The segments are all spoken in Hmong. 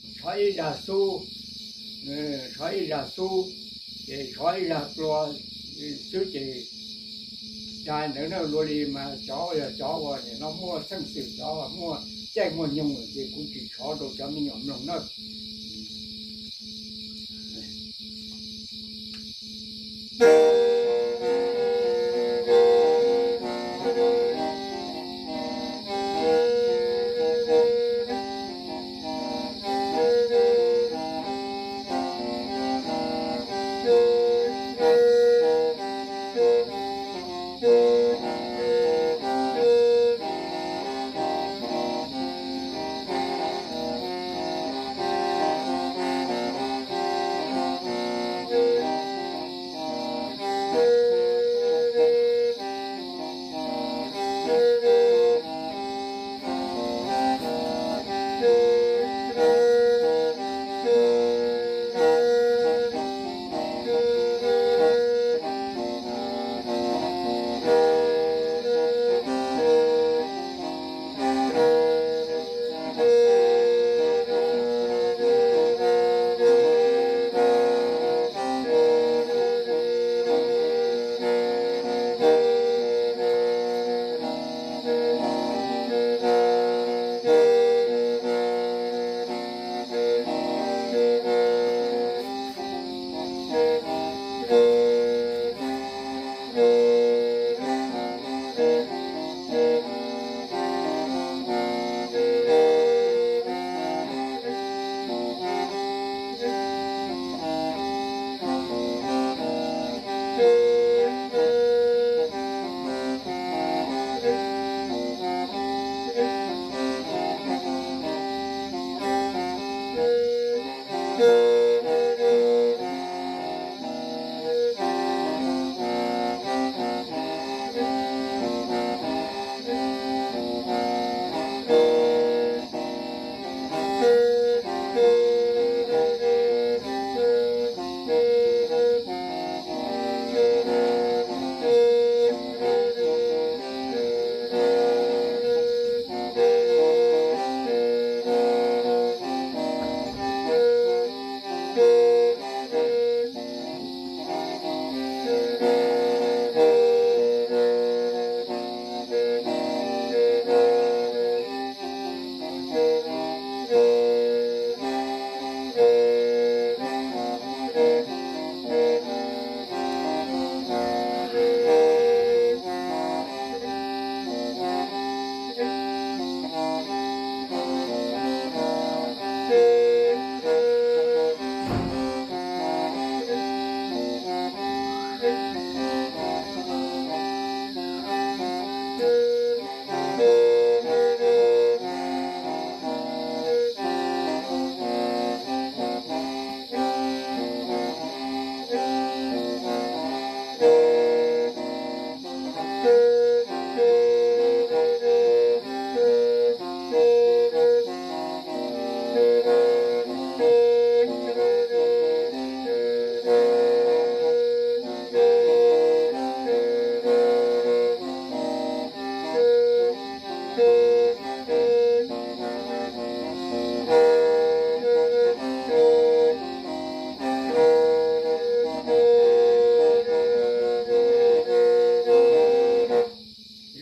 Tshov ib zag xub, tshov ib zag xub, ces tshov ib zag plua xwb ces da ntawd na. Luag li mas cov yog cov uas nim no muaj xeeb xwm, cov muaj caij muaj nyoog lawm ces kuv tsis tshov rau cov me nyuam mloog na.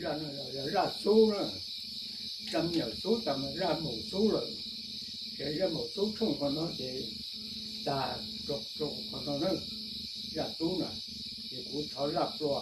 Zaj no yog zaj xub na, zaj me nyuam xub tas mas zaj maum xub lawm. Ces zaj maum xub tshooj qhov no ces tag rau qhov no na, zaj xub na. Ces kuv thov zaj plua.